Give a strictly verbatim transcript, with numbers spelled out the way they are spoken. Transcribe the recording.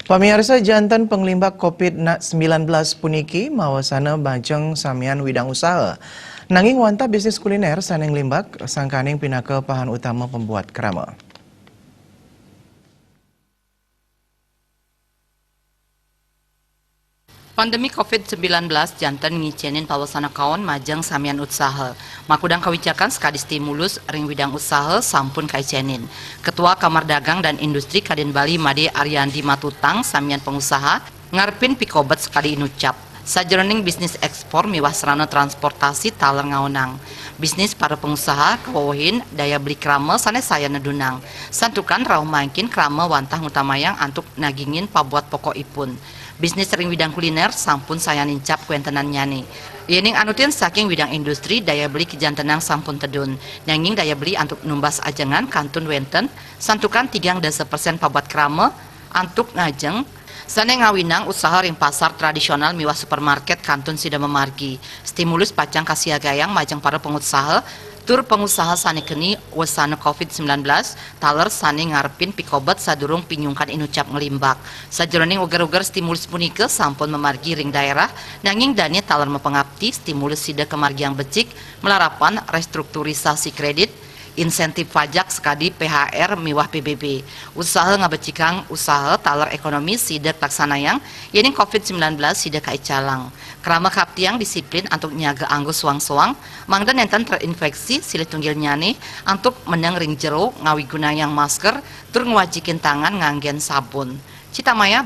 Pamiarsa, janten panglimbak covid sembilan belas puniki mawasana majeng samian widang usaha. Nanging wantah bisnis kuliner sané nglimbak, sangkaning pinaka pahan utama pembuat krama. Pandemi covid sembilan belas janten ngicénin pawasana kaon majeng samian usaha. Makudang kawijakan sakadi stimulus ring widang usaha sampun kaicénin. Ketua Kamar Dagang dan Industri Kadin Bali Madé Ariandi matutang samian pangusaha ngarepin pikobet sakadi inucap. Sajeroning bisnis ekspor miwah sarana transportasi taler ngaonang. Bisnis para pangusaha kawewehin daya beli krama sané sayan nedunang. Santukan rauh mangkin krama wantah ngutamayang antuk nagingin pabuat pokokipun. Bisnis ring widang kuliner sampun sayan nincap kawéntenannyané. Yéning anutin saking widang industri, daya beli kajantenang sampun tedun. Nanging daya beli antuk numbas ajengan kantun wénten, santukan tigang dasa persén pabuat krama antuk ngajeng, sané ngawinang usaha ring pasar tradisional miwah supermarket kantun sida mamargi. Stimulus pacang kasiagayang majeng para pangusaha, tur pangusaha sané keni wasana covid sembilan belas, taler sané ngarepin pikobet sadurung pinyungkan inucap nglimbak. Sajeroning uger-uger stimulus punika sampun mamargi ring daerah, nanging dané taler mapangapti stimulus sida kamargiang becik, malarapan restrukturisasi kredit, insentif pajak sakadi P H R miwah P B B. Usaha ngabecikang usaha taler ékonomi sida kalaksanayang, yéning covid sembilan belas sida kaicalang. Krama kaaptiang disiplin antuk nyaga anggo soang-soang, mangda nénten terinféksi silih tunggilnyané antuk meneng ring jero ngawigunayang masker tur ngwajikin tangan nganggén sabun. Citamaya